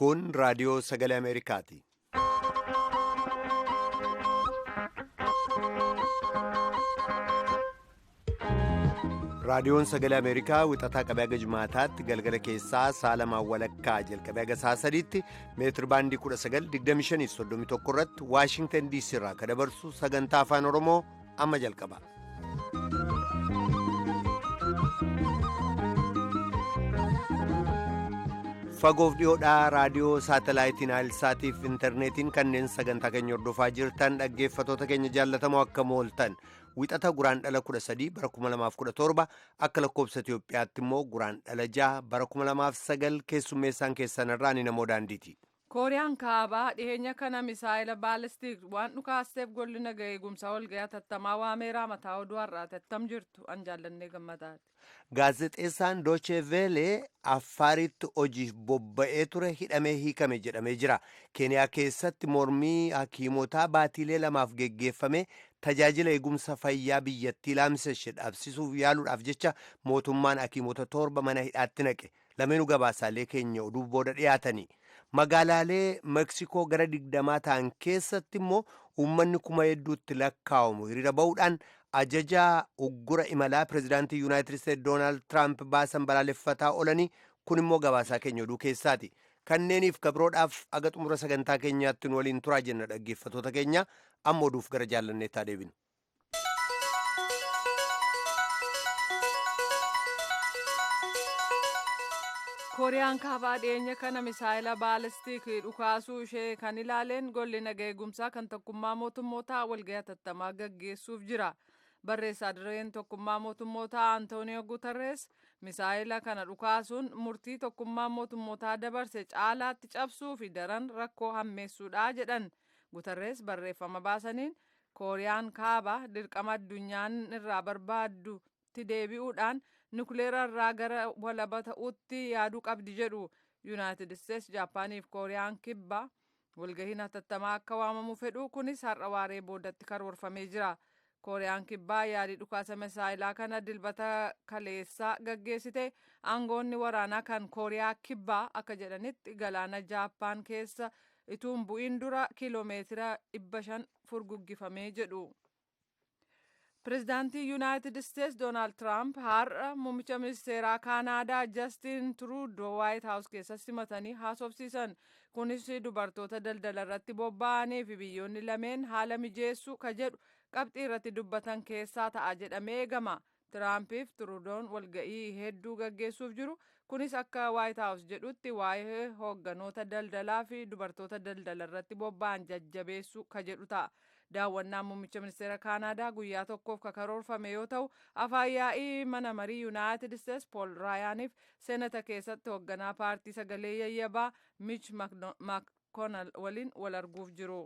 Kun raadiyoo sagalee Ameerikaati. Raadiyoon sagalee Ameerikaa wixataa qabee haga jimaataatti galgala keessaa sa'a lamaan walakkaa jalqabee haga sa'a sadiitti meetir baandii 19,2531 irratti Waashingtan DC irraa kan dabarsu sagantaa afaan Oromoo amma jalqaba. Fagoof dhiyoodhaa raadiyoo saatalaayitiin Aayilsaatiif intarneetiin kanneen sagantaa keenya hordofaa jirtan dhaggeeffatoota keenya jaallatamoo akka mooltan wixata guraandhala 13 bara 2017 akka lakkoobsa Itiyoophiyaatti immoo guraandhala 6 bara 2009 keessummeessaan keessan irraa ni namoo daandiiti. Kooriyaan kaabaa dhiheenya kana misaayila baalistiik waan dhukaasteef golli naga eegumsaa walga'ii hatattamaa waameeraa mataa oduu har'aa tattam jirtu an jaallannee gammadaati. Gaazexeessaan Doochee Veelee Affaaritti hojiif bobba'ee ture hidhamee hiikame jedhamee jira. Keeniyaa keessatti mormii hakiimotaa baatiilee lamaaf geggeeffame tajaajila eegumsa fayyaa biyyattii laamseshe dhaabsisuuf yaaluudhaaf jecha mootummaan hakiimota 7 mana hidhaatti naqe. Lameenuu gabaasaalee keenya oduu booda dhiyaatani. Magaalaalee Meksikoo gara 20 ta'an keessatti immoo uummanni kuma hedduutti lakkaa'amu hiriira ba'uudhaan ajaja uggura imalaa pirezidaantii Yuunaayitid Isteetsi Doonaald Tiraamp baasan balaaleffataa oolanii kun immoo gabaasaa keenya oduu keessaati. Kanneeniif kabiroodhaaf aga xumura sagantaa keenyaatti nu waliin turaa jenna dhaggeeffatoota keenya amma oduuf gara jaallanneettaa deebinu. Kooriyaan kaabaa dhiyeenya kana misaayila baalistiik dhukaasuu ishee kan ilaaleen golli naga eegumsaa kan tokkummaa mootummootaa walga'ii hatattamaa gaggeessuuf jira. Barreessaa dureen tokkummaa mootummootaa Antooniyoo Guterres misaayila kana dhukaasuun murtii tokkummaa mootummootaa dabarse caalaatti cabsuu fi daran rakkoo hammeessuudha jedhan. Guterres barreeffama baasaniin Kooriyaan kaabaa dirqama addunyaan irraa barbaaddu itti deebi'uudhaan nukleera irraa gara walaba ta'utti yaaduu qabdi jedhu. Yuunaayitid Isteetsi, Jaapaanii fi Kooriyaan kibbaa walgahiin hatattamaa akka waamamu fedhu kunis har'a waaree boodatti karoorfamee jira. Kooriyaan kibbaa yaalii dhukaasa misaayilaa kana dilbata kaleessaa gaggeessite. Aangoonni waraanaa kan Kooriyaa kibbaa akka jedhanitti galaana Jaappaan keessa ituun bu'iin dura kiiloomeetira 500 furguggifamee jedhu. Pireezidaantii Yuunaayitid Isteetsi Doonaald Tiraamp har'a muummicha ministeeraa Kaanaadaa Jastiin Turuudoo Waayit Haawus keessatti simatanii haasofsiisan. Kunis dubartoota daldala irratti bobba'anii fi biyyoonni lameen haala mijeessuu ka jedhu qabxii irratti dubbatan keessaa ta'a jedhamee eegama. Tiraampiif Turuudoon walga'ii hedduu gaggeessuuf jiru. Kunis akka Waayit Haawus jedhutti waa'ee hoogganoota daldalaa fi dubartoota daldala irratti bobba'an jajjabeessuu ka jedhu ta'a. Daawwannaan muummicha ministeera Kaanaadaa guyyaa tokkoof ka karoorfame yoo ta'u, afaan yaa'ii mana marii Yuunaayitid Isteetsi Pool Raayaaniif seenata keessatti hoogganaa paartii sagalee yayyabaa Mitch McConnell waliin wal arguuf jiru.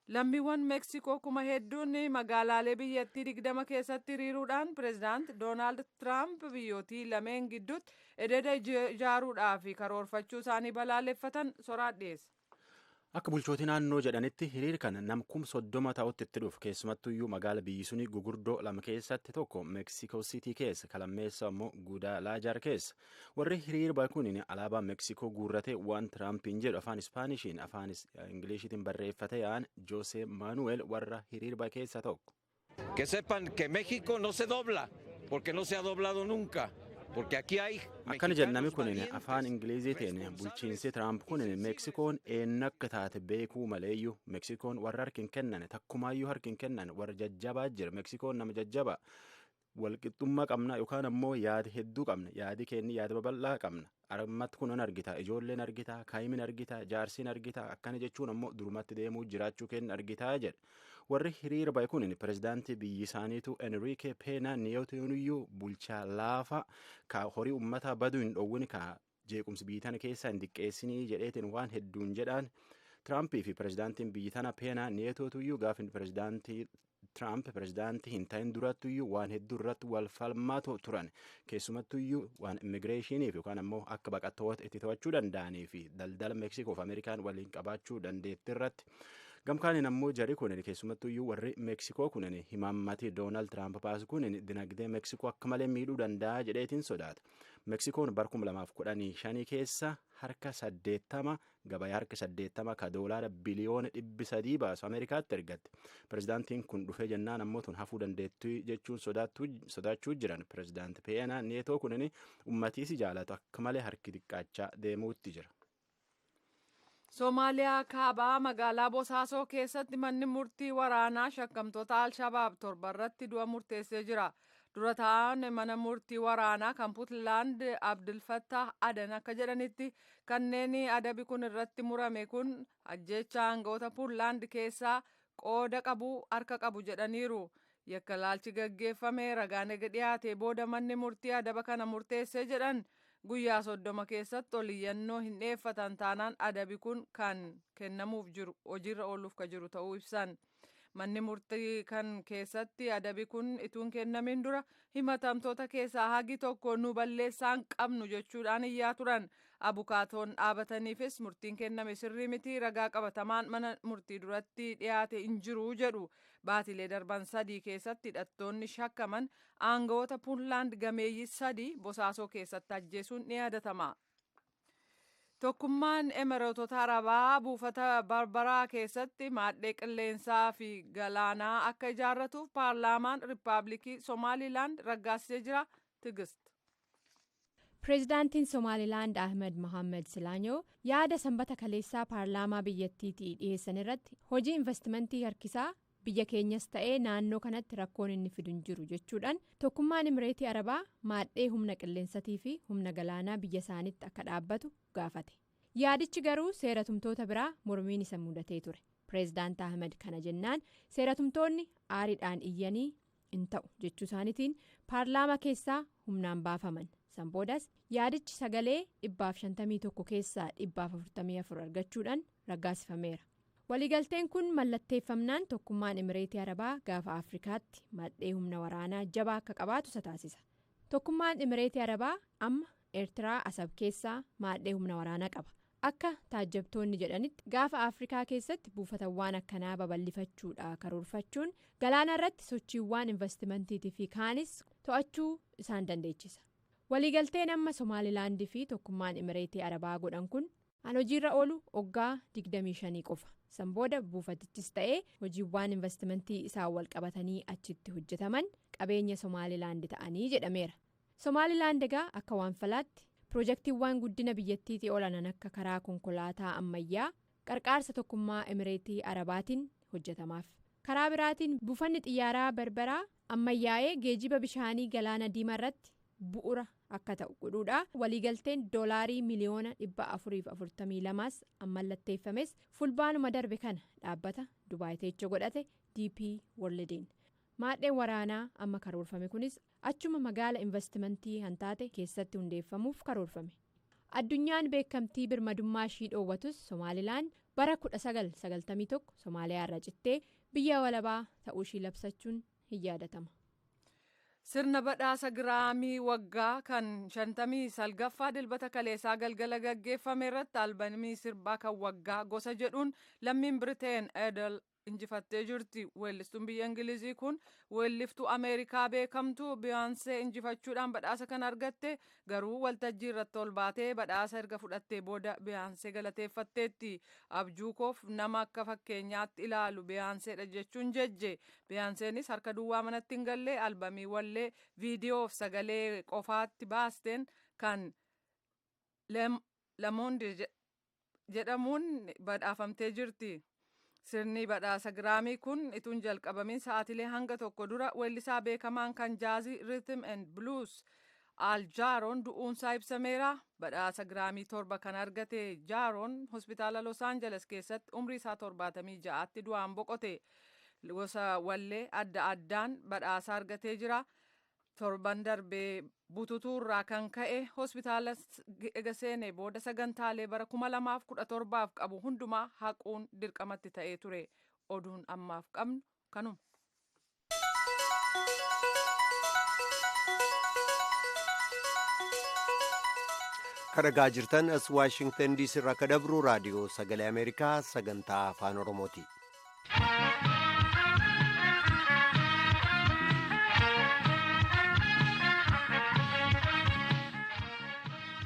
Lammiiwwan Meeksikoo kuma hedduun magaalaalee biyyattii 20 keessatti hiriiruudhaan pireezidaant Doonaald Tiraamp biyyootii lameen gidduutti ededa ijaaruudhaaf karoorfachuu isaanii balaaleffatan soraat dhiyeessa. Akka bulchootii naannoo jedhanitti hiriir kana nam 30,000 ta'utti itti dhufu keessumattuyyuu magaala biyyi suni gugurdoo lama keessatti tokko Meeksikoo Siitii keessa kalammeessa immoo Gudaalaajaar keessa. Warri hiriir ba'e kun alaabaa Meeksikoo guurratee waan Tiraampiin jedhu afaan Ispaaniishiin afaan Ingiliishiitiin barreeffate yaa'an Joose Maanuweel warra hiriir ba'e keessaa tokko. Que sepan que México no se dobla porque no se ha doblado nunca. Akkana jennami kunin afaan Ingiliziitiin bulchiinsi Tiraamp kunin Meeksikoon eenyu akka taate beekuu maleeyyuu Meeksikoon warra harki hin kennan takkumaayyuu harki hin kennan warra jajjabaa jira. Meeksikoon nama jajjabaa walqixxummaa qabna yookaan ammoo yaada hedduu qabna, yaadi keenya yaada babal'aa qabna. Ammatti kunan argita, ijoolleen argita, kaayimin argita, jaarsiin argita, akkana jechuun ammoo durumatti deemuu jiraachuu keenya argitaa jedha. Warri hiriira ba'e kun pirezidaantii biyyi isaaniitu Enrique Pena Nieto bulchaa laafa ka horii uummataa baduu hin dhoowwin ka jeequmsi biyyi tana keessaa hin diqqeessinii jedheetiin waan hedduun jedhaan. Tiraampii fi pirezidaantiin biyyi tana Pena Nietootuyyuu gaafa pirezidaantii Tiraamp pirezidaantii hin ta'in durattuyyuu waan hedduu irratti wal falmaa turan, keessumattuyyuu waan immigireeshiniif yookaan ammoo akka baqattoota itti to'achuu danda'anii fi daldala Meeksikoof Ameerikaan waliin qabaachuu dandeetti irratti. Gamkaaniin ammoo jari kunin keessumattuyyuu warri Meeksikoo kunin himaammati Doonaald Tiraamp baasu kunin dinagdee Meeksikoo akka malee miidhuu danda'a jedheetiin sodaata. Meeksikoon bara 2015 keessa harka 80 gabayaa harka 80 ka doolaara biliyoona 300 baasu Ameerikaatti ergatte. Pirezidaantiin kun dhufee jennaan ammoo tun hafuu dandeettii jechuun sodaachuu jiran. Pirezidaanti Peenaa Neetoo kunin ummatiisi jaalatu akka malee harki xiqqaachaa deemuutti jira. Somaaliyaa kaabaa magaalaa Bosaasoo keessatti manni murtii waraanaa shakkamtoota Alshabaab 7 irratti du'a murteessee jira. Dura ta'an mana murtii waraanaa kan Puntland Abdulfattah Adan akka jedhanitti kanneen adabi kun irratti murame kun ajjeechaa aangawoota Puntland keessaa qooda qabu harka qabu jedhaniiru. Yakka laalchi gaggeeffame ragaan ega dhiyaate booda manni murtii adaba kana murteessee jedhan. Guyyaa 30 keessatti oliyyannoo hin dhiyeeffatan taanaan adabi kun kan kennamuuf jiru hojiirra ooluuf ka jiru ta'uu ibsan. Manni murtii kan keessatti adabi kun ituun kennamin dura himatamtoota keessaa hagi tokko nu balleessaan qabnu jechuudhaan iyyaa turan. Abukaatoon dhaabataniifis murtiin kenname sirrii miti, ragaa qabatamaan mana murtii duratti dhiyaate hin jiru jedhu. Baatilee darban 3 keessatti hidhattoonni shakkaman aangawoota Puntland gameeyyii 3 Bosaasoo keessatti ajjeesuun ni yaadatama. Tokkummaan Emireetota Arabaa buufata Barbaraa keessatti maadhee qilleensaa fi galaanaa akka ijaarratuuf paarlaamaan Riippaabilikii Somaalilaand raggaasisee jira. Tigist. Pireezidaantiin Somaalilaand Ahmed Mohaammed Silaanyoo yaada sanbata kaleessaa paarlaamaa biyyattiitii dhiyeessan irratti hojii investimentii harkisaa biyya keenyas ta'ee naannoo kanatti rakkoon inni fidu hin jiru jechuudhaan tokkummaan Imireetii Arabaa maadhee humna qilleensatii fi humna galaanaa biyya isaaniitti akka dhaabbatu gaafate. Yaadichi garuu seeratumtoota biraa mormiin isa mudatee ture. Pireezidaant Ahmed kana jennaan seeratumtoonni aariidhaan iyyanii hin ta'u jechuu isaaniitiin paarlaamaa keessaa humnaan baafaman. San boodas yaadichi sagalee 151 keessaa 144 argachuudhaan raggaasifameera. Waliigalteen kun mallatteeffamnaan tokkummaan Imireetii Arabaa gaafa Afrikaatti maadhee humna waraanaa jabaa akka qabaatu isa taasisa. Tokkummaan Imireetii Arabaa amma Eertiraa Asab keessaa maadhee humna waraanaa qaba. Akka taajjabtoonni jedhanitti gaafa Afrikaa keessatti buufatawwan akkanaa babal'ifachuudha karoorfachuun galaana irratti sochiiwwan investimentiitii fi kaanis to'achuu isaan dandeechisa. Waliigalteen amma Somaalilaandii fi tokkummaan Imireetii Arabaa godhan kun an hojiirra oolu waggaa 25 qofa. San booda buufatichis ta'ee hojiiwwan investimentii isaan wal qabatanii achitti hojjetaman qabeenya Somaalilaand ta'anii jedhameera. Somaalilaand egaa akka waan falaatti pirojektiiwwan guddina biyyattiitii olaanaan akka karaa konkolaataa ammayyaa qarqaarsa tokkummaa Imireetii Arabaatiin hojjetamaaf. Karaa biraatiin buufanni xiyyaaraa Barbaraa ammayyaa'ee geejiba bishaanii galaana diimaa irratti bu'ura akka ta'u godhuudha. Waliigalteen doolaarii miliyoona 442 mallatteeffames fulbaanuma darbe kana dhaabbata Dubaay teechoo godhate DP Worldiin. Maadheen waraanaa amma karoorfame kunis achuma magaala investimentii hantaate keessatti hundeeffamuuf karoorfame. Addunyaan beekamtii birmadummaa ishii dhoowwatus Somaalilaan bara 1991 Somaaliyaa irraa cittee biyya walabaa ta'uu ishii labsachuun hin yaadatama. Sirna badhaasa giraamii waggaa kan 59ffaa dilbata kaleessaa galgala gaggeeffame irratti albamii sirbaa kan waggaa gosa jedhuun lammiin Biriteen Adele injifattee jirti. Weellistuun biyya Ingilizii kun weelliftuu Ameerikaa beekamtuu Biyaansee injifachuudhaan badhaasa kan argatte, garuu waltajjii irratti ol baatee badhaasa erga fudhattee booda Biyaansee galateeffatteetti. Abjuu koof nama akka fakkeenyaatti ilaalu Biyaanseedha jechuun jejje. Biyaanseenis harka duwwaa manatti hin galle, albamii wallee viidiyoof sagalee qofaatti baasteen kan Lamoonde jedhamuun badhaafamtee jirti. Sirni badhaasa giraamii kun ituun jalqabamin sa'aatilee hanga tokko dura weellisaa beekamaan kan jaazii, rhythm and blues Al Jaaroon du'uunsaa ibsameera. Badhaasa giraamii 7 kan argate Jaaroon hospitaala Los Angeles keessatti umrii isaa 76tti du'aan boqote. Gosa wallee adda addaan badhaasa argatee jira. Torban darbee bututuurraa kan ka'e hospitaala ega seene booda sagantaalee bara 2017f qabu hundumaa haquun dirqamatti ta'ee ture. Oduun ammaaf qabnu kanuma. Kan dhagaa jirtan as Waashingtan DC irraa akka dabru raadiyoo Sagalee Ameerikaa sagantaa Afaan Oromooti.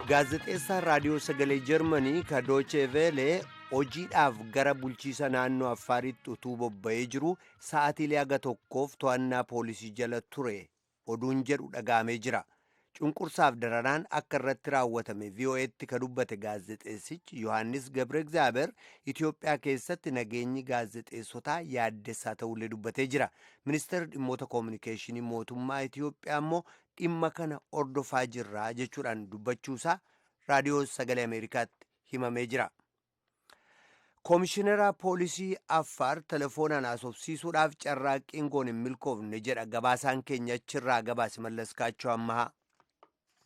Gaazexeessaan raadiyoo sagalee Jarmanii ka Doochee Veelee hojiidhaaf gara bulchiisa naannoo Affaaritti utuu bobba'ee jiru sa'aatiilee haga tokkoof to'annaa poolisii jala ture oduun jedhu dhaga'amee jira. Cunqursaaf dararaan akka irratti raawwatame VOA'tti ka dubbate gaazexeessichi Yohaannis Gabre Egzaabeer Itiyoophiyaa keessatti nageenyi gaazexeessotaa yaaddessaa ta'ullee dubbatee jira. Ministeerri dhimmoota koominikeeshinii mootummaa Itiyoophiyaa immoo dhimma kana ordofaa jirra jechuudhaan dubbachuusaa raadiyoo sagalee Ameerikaatti himamee jira. Koomishinara poolisii Affaar telefoonaan haasofsiisuudhaaf carraaqqiin goone hin milkoofne jedha gabaasaan keenya achirraa gabaase Mallaskaachoo Ammahaa.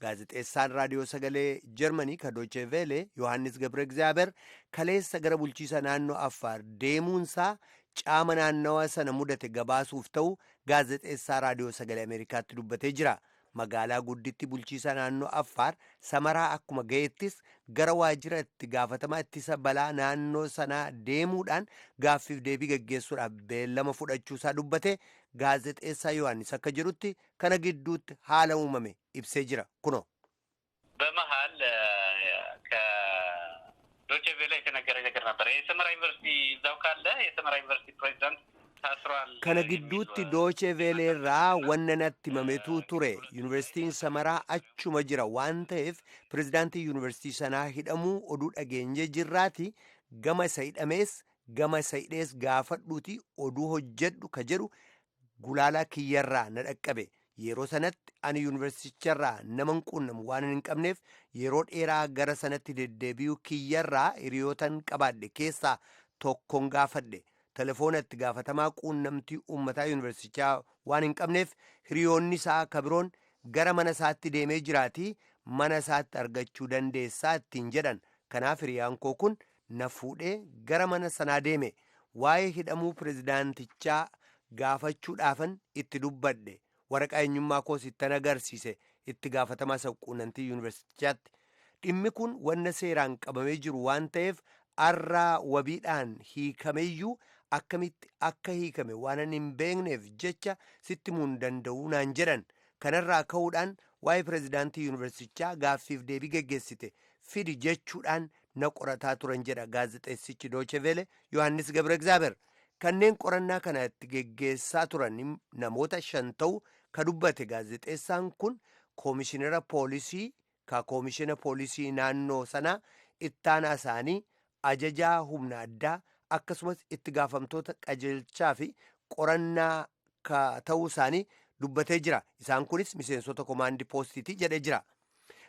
Gaazexeessaan raadiyoo sagalee Jarmanii ka Doochee Veelee Yohaannis Gabre Egzaabeer kaleessa gara bulchiisa naannoo Affaar deemuunsaa caama naannawa sana mudate gabaasuuf ta'u gaazexeessaa raadiyoo sagalee Ameerikaatti dubbatee jira. Magaalaa gudditti bulchiisa naannoo Affaar Samaraa akkuma ga'ettis gara waajjira itti gaafatamaa ittisa balaa naannoo sanaa deemuudhaan gaaffiif deebii geggeessuudhaaf beellama fudhachuusaa dubbate gaazexeessaa Yohaannis akka jedhutti kana gidduutti haala uumame ibsee jira kunoo. በመሀል ከዶቼ ቬለ የተነገረ ነገር ነበር። የሰመራ ዩኒቨርሲቲ እዛው ካለ የሰመራ ዩኒቨርሲቲ ፕሬዚዳንት ታስሯል። Kana gidduutti Doochee Veeleerraa wanna natti himametu ture. Yuunivarsiitiin Samaraa achuma jira waan ta'eef pirezidaantii yuunivarsiitii sanaa hidhamuu oduu dhageenye jirraati gama isa hidhamees gama isa hidhees gaafadhuuti oduu hojjedhu ka jedhu gulaalaa kiyyarraa na dhaqqabe. Yeroo sanatti ani yuunivarsiiticharraa nama hin quunnamu waan hin qabneef yeroo dheeraa gara sanatti deddeebi'uu kiyyarraa hiriyootan qabaadhe keessaa tokkoon gaafadhe. Telefoona itti gaafatamaa quunnamtii uummataa yuunivarsiitichaa waan hin qabneef hiriyoonni isaa kabiroon gara mana isaatti deemee jiraatii mana isaatti argachuu dandeessaa ittiin jedhan. Kanaaf hiriyaan koo kun na fuudhee gara mana sanaa deeme. Waa'ee hidhamuu pirezidaantichaa gaafachuudhaafan itti dubbadhe. Waraqaa eenyummaa koos ittan agarsiise itti gaafatamaa isa quunnamtii yuunivarsiitichaatti. Dhimmi kun wanna seeraan qabamee jiru waan ta'eef arraa wabiidhaan hiikameyyuu akkamitti akka hiikame waan ani hin beekneef jecha sitti himuu hin danda'u naan jedhan. Kanarraa ka'uudhaan waa'ee pirezidaantii yuunivarsiitichaa gaaffiif deebii geggeessite fidi jechuudhaan na qorataa turan jedha gaazexeessichi Doochee Veele Yohaannis Gabre Egzaabeer. Kanneen qorannaa kana itti geggeessaa turan namoota 5 ta'u ka dubbate gaazexeessaan kun koomishinara poolisii ka koomishina poolisii naannoo sanaa ittaanaa isaanii ajajaa humna addaa akkasumas itti gaafamtoota qajeelchaa fi qorannaa ka ta'uu isaanii dubbatee jira. Isaan kunis miseensota komaandii poostiiti jedhee jira.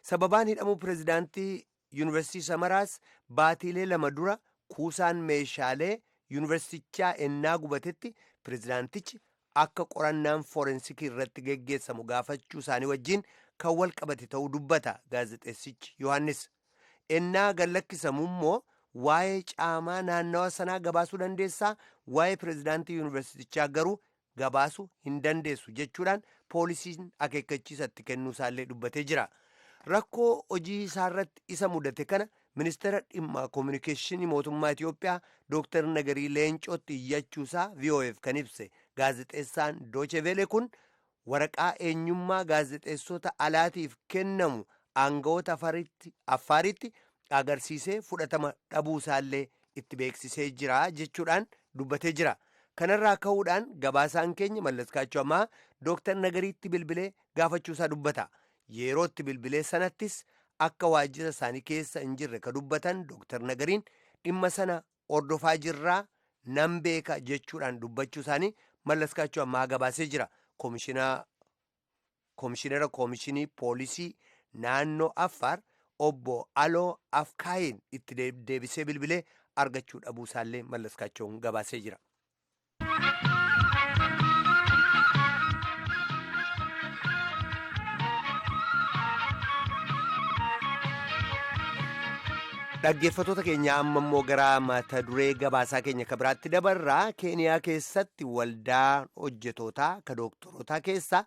Sababaan hidhamuu pirezidaantii yuunivarsiitii Samaraas baatiilee 2 dura kuusaan meeshaalee yuunivarsiitichaa ennaa gubatetti pirezidaantichi akka qorannaan foorensikii irratti geggeessamu gaafachuu isaanii wajjin kan wal qabate ta'uu dubbata gaazexeessichi Yohaannis. Ennaa gallakkisamu immoo waa'ee caamaa naannawa sanaa gabaasuu dandeessaa, waa'ee pirezidaantii yuunivarsiitichaa garuu gabaasuu hin dandeessu jechuudhaan poolisiin akeekkachiisa itti kennuu isaallee dubbatee jira. Rakkoo hojii isaarratti isa mudate kana ministeera dhimma koominikeeshinii mootummaa Itiyoophiyaa Dooktar Nagarii Leencootti iyyachuusaa VOAf kan ibse gaazexeessaan Doochee Veelee kun waraqaa eenyummaa gaazexeessota alaatiif kennamu aangawoota Affaaritti agarsiisee fudhatama dhabuusaallee itti beeksisee jira jechuudhaan dubbatee jira. Kanarraa ka'uudhaan gabaasaan keenya Mallaskaachoo Ammaa Dooktar Nagariitti bilbilee gaafachuusaa dubbata. Yeroo itti bilbilee sanattis akka waajjira isaanii keessa hin jirre ka dubbatan Dooktar Nagariin dhimma sana ordofaa jirraa nan beeka jechuudhaan dubbachuu isaanii Mallaskaachoo Ammaa gabaasee jira. Koomishinara koomishinii poolisii naannoo Affaar obbo Aloo Afkaayin itti deebisee bilbilee argachuu dhabuu isaallee Mallaskaachoon gabaasee jira. Dhaggeeffattoota keenya amma immoo gara mata duree gabaasaa keenya kan biraatti dabarraa. Keeniyaa keessatti waldaa hojjetootaa ka dooktorootaa keessa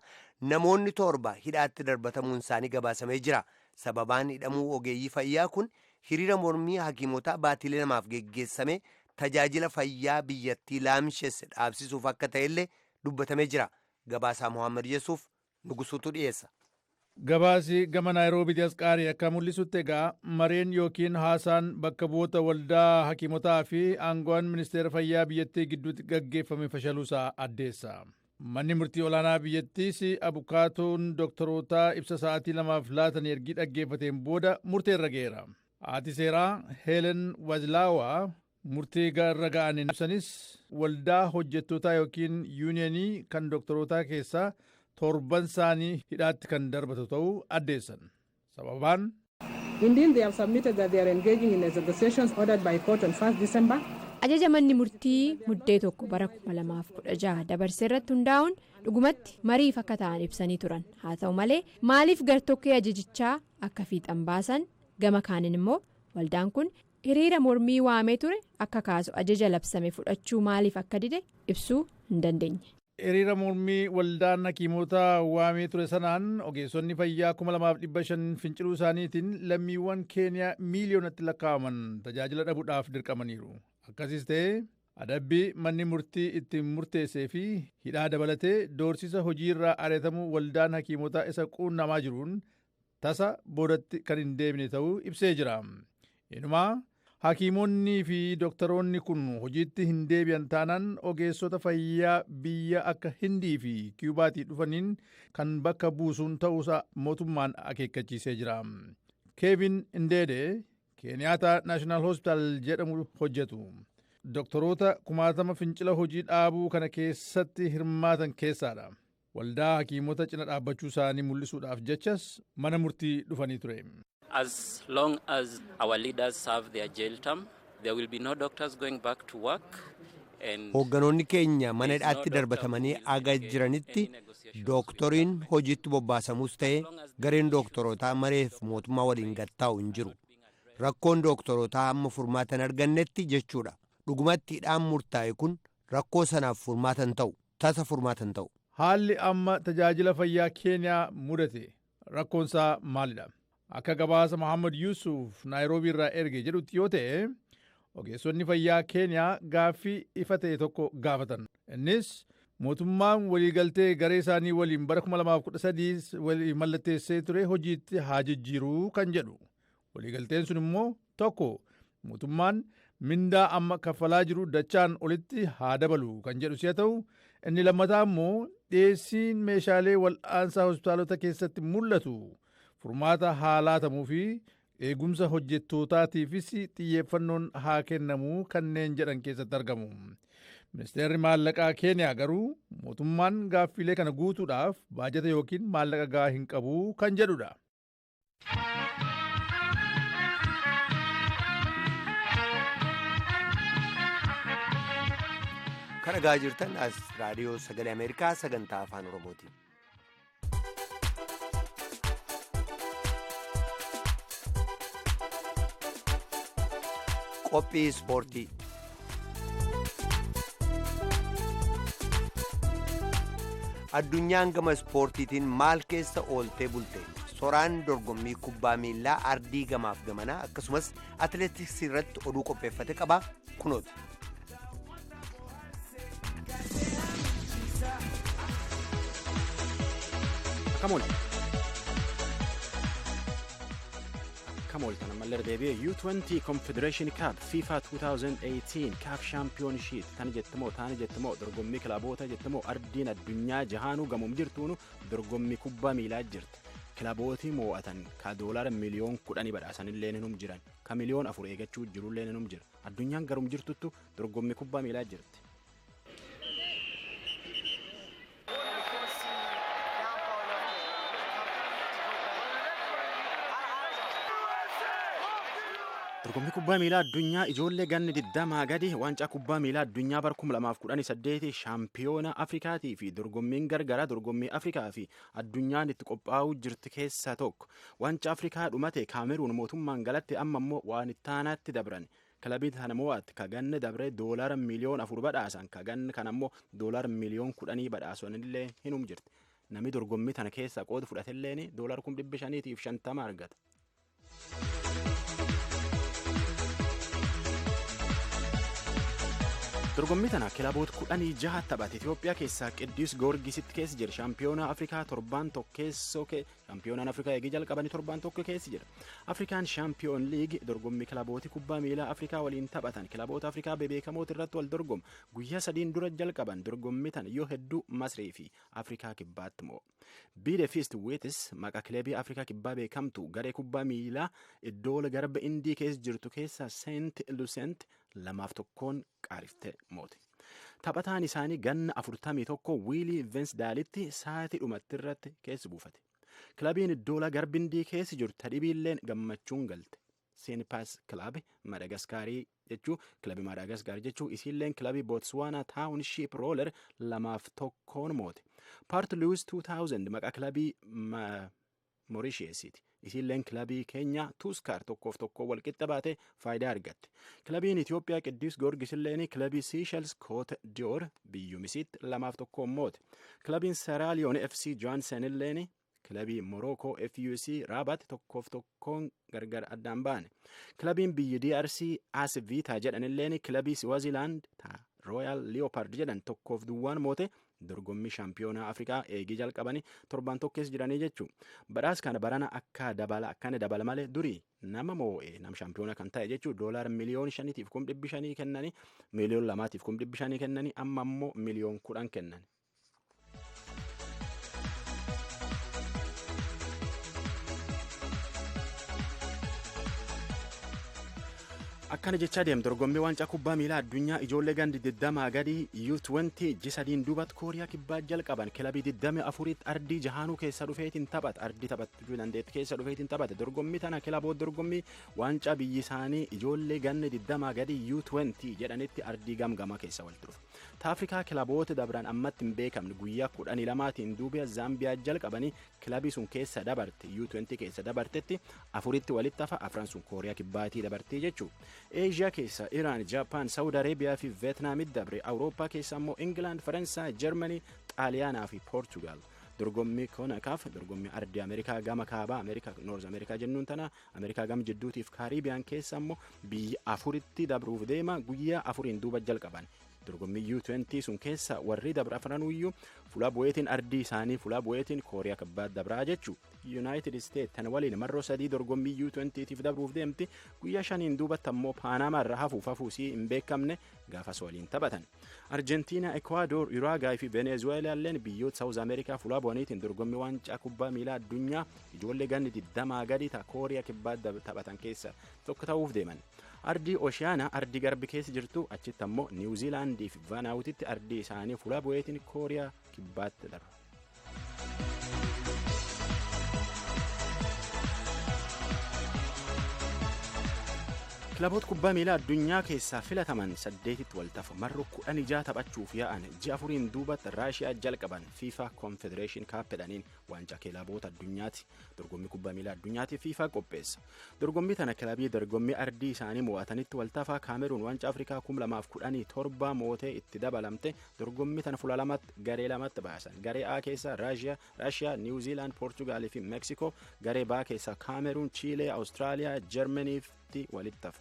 namoonni 7 hidhaatti darbatamuun isaanii gabaasamee jira. Sababaan hidhamuu ogeeyyii fayyaa kun hiriira mormii hakiimotaa baatilee 2 geggeessame tajaajila fayyaa biyyattii laamshesse dhaabsisuuf akka ta'ellee dubbatamee jira. Gabaasaa Mohaammed Yesuuf Nugusuutu dhiyeessa. Gabaasi gama Naayiroobiitti as qaarii akka mul'isutti egaa mareen yookiin haasaan bakka bu'oota waldaa hakiimotaa fi aangoowwan ministeera fayyaa biyyattii gidduutti gaggeeffame fashaluusaa addeessa. Manni murtii olaanaa biyyattiis abukaatoon dooktarootaa ibsa sa'aatii 2 laatan ergii dhaggeeffateen booda murteerra ga'eera. Haati seeraa Heelen Wazlaawaa murtii irra ga'aniin ibsanis waldaa hojjettootaa yookiin yuuniyeenii kan dooktarootaa keessaa 7 isaanii hidhaatti kan darbatu ta'uu addeessan. Sababaan Indeed, they have submitted that they are engaging in negotiations ordered by court on 1st December. Ajaja manni murtii muddee 1 bara 2016 dabarse irratti hundaa'uun dhugumatti mariif akka ta'an ibsanii turan. Haa ta'u malee maaliif gartokkee ajajichaa akka fiixan baasan gama kaaniin immoo waldaan kun hiriira mormii waamee ture akka kaasu ajaja labsame fudhachuu maaliif akka dide ibsuu hin dandeenye. Hiriira mormii waldaan hakiimotaa waamee ture sanaan ogeessonni fayyaa 2500 finciluu isaaniitiin lammiiwwan Keeniyaa miiliyoonatti lakkaa'aman tajaajila dhabuudhaaf dirqamaniiru. Akkasiis ta'ee adabbii manni murtii ittiin murteessee fi hidhaa dabalatee doorsisa hojiirraa ari'atamuu waldaan hakiimotaa isa quunnamaa jiruun tasa boodatti kan hin deebine ta'uu ibsee jira. Inumaa hakiimonni fi dooktaroonni kun hojiitti hin deebi'an taanaan ogeessota fayyaa biyya akka Hindii fi Kiyubaatii dhufaniin kan bakka buusuun ta'uusaa mootummaan akeekkachiisee jira. Keevin Indeede Keeniyaataa Naashinaal Hospitaal jedhamu hojjetu. Doktoroota kumaatama fincila hojii dhaabuu kana keessatti hirmaatan keessaadha. Waldaa hakiimota cina dhaabbachuu isaanii mul'isuudhaaf jechas mana murtii dhufanii ture. As long as our leaders serve their jail term, there will be no doctors going back to work. Hoogganoonni keenya mana hidhaatti darbatamanii aga jiranitti dooktoriin hojiitti bobbaasamus ta'e gareen dooktorootaa mareef mootummaa waliin gattaa'u hin jiru. Rakkoon dooktorootaa hamma furmaata hin argannetti jechuudha. Dhugumatti hidhaan murtaa'e kun rakkoo sanaaf furmaata hin ta'u, tasa furmaata hin ta'u. Haalli amma tajaajila fayyaa Keeniyaa mudate rakkoonsaa maalidha? Akka gabaasa Muhammad Yusuf Naayiroobii irraa erge jedhutti yoo ta'e ogeessonni fayyaa Keeniyaa gaaffii ifa ta'e tokko gaafatan. Innis mootummaan waliigaltee garee isaanii waliin bara 2013 walii mallatteessee ture hojiitti haa jijjiiruu kan jedhu. Waliigalteen sun immoo tokko mootummaan mindaa amma kaffalaa jiru dachaan olitti haa dabalu kan jedhu si'a ta'u, inni lammataa immoo dhiyeessiin meeshaalee wal'aansaa hospitaalota keessatti mul'atu furmaata haa laatamuu fi eegumsa hojjettootaatiifis xiyyeeffannoon haa kennamuu kanneen jedhan keessatti argamu. Ministeerri maallaqaa Keeniyaa garuu mootummaan gaaffiilee kana guutuudhaaf baajata yookiin maallaqa gahaa hin qabu kan jedhudha. Kan dhagaa jirtan as raadiyoo sagalee Ameerikaa sagantaa afaan Oromooti. Qophii ispoortii. Addunyaan gama ispoortiitiin maal keessa ooltee bulte? Soraan dorgommii kubbaa miillaa ardii gamaaf gamanaa akkasumas atileetiksii irratti oduu qopheeffate qaba kunooti. Akkam ooltan ammallee deebi'ee U20 Confederation Cup FIFA 2018 CAF Championship tani jettimoo taani jettimoo dorgommii kilaboota jettimoo ardiin addunyaa jahaanuu gamuum jirtuunu dorgommii kubbaa miilaa jirti. Kilabootii moo'atan ka doolara miliyoon 10 badhaasanillee ni jiran ka miliyoon 4 eegachuu jirullee ni jira. Addunyaan garum jirtuttu dorgommii kubbaa miilaa jirti. Dorgommii kubbaa miilaa addunyaa ijoollee ganni 20 gadi waancaa kubbaa miilaa addunyaa bara 2018 shaampiyoona Afrikaatii fi dorgommiin gargaraa dorgommii Afrikaa fi addunyaan itti qophaa'uu jirti keessaa tokko. Waancaa Afrikaa dhumate Kaameruun mootummaan galatti amma immoo waan itti aanaatti dabran. Kilabii kana mo'atte ka ganni dabre doolara miliyoon 4 badhaasan ka ganni kana immoo doolara miliyoon 10 badhaasan illee hinum jirti. Namni dorgommii tana keessaa qooda fudhatelleen doolara 550,000 argata. Dorgommii tana kilaboota 16 taphate Itoophiyaa keessaa Qidduus Goorgisitti keessa jira. Shaampiyoona Afrikaa torban tokkeessoo Shaampiyoonaan Afrikaa eegii jalqabanii torbaan tokko keessi jira. Afrikaan Shaampiyoon Liig dorgommii kilaboota kubbaa miilaa Afrikaa waliin taphatan kilaboota Afrikaa bebeekamoota irratti wal dorgomu guyyaa sadiin dura jalqaban dorgommii tan yoo hedduu Masrii fi Afrikaa kibbaatti mo'u. Biidefist Weetis maqaa kilabii Afrikaa kibbaa beekamtu garee kubbaa miilaa iddoo garba Indii keessa jirtu keessa Seent Lucent 2-1 qaariftee moote. Taphataan isaanii ganna 41 Wiilii Vensdaalitti sa'aatii dhumatti irratti keessa buufate. Kilabiin iddoola garbindii keessa jirtu tadhibiilleen gammachuun galte. Seenpaas kilabii Madagaskaarii jechuu kilabii Madagaskaar jechuu isiilleen kilabii Bootswaanaa Taawunshiip Rooler 2-1 moote. Paart Luwis 2000 maqaa kilabii Moorisheesiiti. Isiilleen kilabii Keenyaa Tuuskaar 1-1 walqixa baate faayidaa argatte. Kilabiin Itoophiyaa Qidduus Goorgis illeen kilabii Siishels Koot Diyoor biyyumisiitti 2-1 moote. Kilabiin Seraaliyoon FC Johaansen illeen kilabii Morookoo FUC Raabat 1-1 gargar addaan baane. Kilabiin biyyi DRC AS Vita jedhanilleen kilabii Swaziland Royal Leopard jedhan 1-0 moote. Dorgommii shaampiyoonaa Afrikaa eegii jalqabanii torbaan tokkees jiranii jechuun badhaas kana barana akka dabala akkana dabala malee durii nama moo'e nam shaampiyoonaa kan ta'e jechuun $5,500,000 kennanii $2,500,000 kennanii amma immoo $10,000,000 kennan. Akkana jechaa deem dorgommii waancaa kubbaa miilaa addunyaa ijoollee gandi 20 gadi U20 G3 duubatti Kooriyaa kibbaa jalqaban kilabii 24 ardii jahaanuu keessa dhufeetiin taphata ardii taphachuu dandeetti keessa dhufeetiin taphate dorgommii tana kilaboota dorgommii waancaa biyyi isaanii ijoollee ganni 20 gadi U20 jedhanitti ardii gamgamaa keessa walitti dhufa. Taafrikaa kilaboota dabran ammatti hin beekamne guyyaa 12tiin duuba Zaambiyaa jalqabanii kilabii sun keessa dabarte U20 keessa dabartetti afuritti walitti hafa afran sun Kooriyaa kibbaatii dabartee jechuudha. Eeshiyaa keessa Iraan, Jaapaan, Saawud Areebiyaa fi Veetnaamitti dabre. Awurooppaa keessa immoo Ingilaand, Faransaay, Jarmanii, Xaaliyaanaa fi Poortugaal. Dorgommii koonakaaf dorgommii ardii Ameerikaa gama kaabaa Ameerikaa Noorz Ameerikaa jennuun tana Ameerikaa gama jidduutiif Kaariibiyaan keessa immoo biyya afuritti dabruuf deema guyyaa afuriin duuba jalqaban. Dorgommii U20 sun keessa warri dabra afranuyyuu fuula bu'eetiin ardii isaanii fuula bu'eetiin Kooriyaa kibbaa dabraa jechuu. United States tan waliin marroo 3 dorgommii U20tiif dabruuf deemti guyyaa 5 duubatti ammoo Paanamaa irra hafuuf hafuusii hin beekamne gaafas waliin taphatan. Arjentiina, Ekwaador, Uraagaay fi Venezueelaalleen biyyoota Saawuz Ameerikaa fuula bu'aniitiin dorgommii waancaa kubbaa miilaa addunyaa ijoollee ganni 20 gadi ta Kooriyaa kibbaa taphatan keessa tokko ta'uuf deeman. Ardii Ooshiyaanaa ardii garbi keessa jirtu achitti ammoo Niwuziilaandii fi Vaanaawutitti ardii isaanii fuula bu'eetiin Kooriyaa kibbaatti darba. Kilaboota kubbaa miilaa addunyaa keessaa filataman 8tti waltafa marro 16 taphachuuf yaa'an ji'a 4 duubatti Raashiyaa jalqaban FIFA Confederation Cup jedhaniin waancaa kilaboota addunyaati. Dorgommii kubbaa miilaa addunyaati FIFA qopheessa. Dorgommii tana kilabii dorgommii ardii isaanii mo'atanitti waltafaa Kaameruun waancaa Afrikaa 2017 mootee itti dabalamte dorgommii tana fuula lamatti garee lamatti baasan. Garee A keessa Raashiyaa, Niwuziilaand, Poortugaalii fi Meeksikoo, garee B keessa Kaameruun, Chiilee, Awustiraaliyaa, Jarmanii walitti hafa.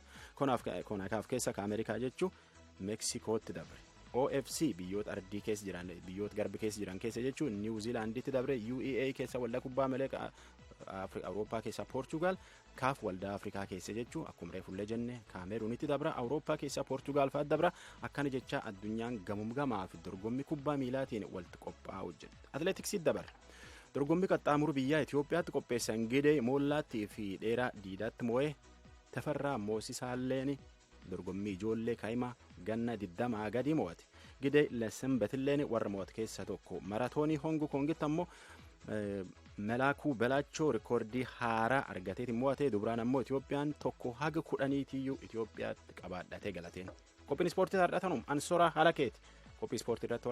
Koonakaaf keessa ka Ameerikaa jechuun Meeksikootti dabre. OFC biyyoota ardii keessa jiran biyyoota garbi keessa jiran keessa jechuun Niwuziilaanditti dabre. UEA keessa waldaa kubbaa miilaa Awurooppaa keessa Poortugaal, kaaf waldaa Afrikaa keessa jechuun akkuma reefullee jenne Kaameruunitti dabra. Awurooppaa keessa Poortugaal fa'aa dabra. Akkana jecha addunyaan gamum gamaa fi dorgommii kubbaa miilaatiin walitti qophaa'u jirti. Atileetiksitti dabarra. Dorgommii qaxxaamuru biyyaa Itoophiyaatti qopheessan Gidee Moollaattii fi Dheeraa Diidaatti moo'ee Tafarraa Moosisaalleen dorgommii ijoollee kaa'imaa ganna 20 gadi mo'ate. Gidee Lesenbetilleen warra mo'ate keessa tokko. Maratoonii Hongu Kongitti ammoo Melaakuu Belaachoo rikoordii haaraa argateetiin mo'ate. Dubraan ammoo Itoophiyaan 1 haga 10tiyyuu Itoophiyaatti qabaadhatee galateen. Qophiin ispoortii har'a tanuma Ansoraa Halakeeti. Qophii ispoortii irratti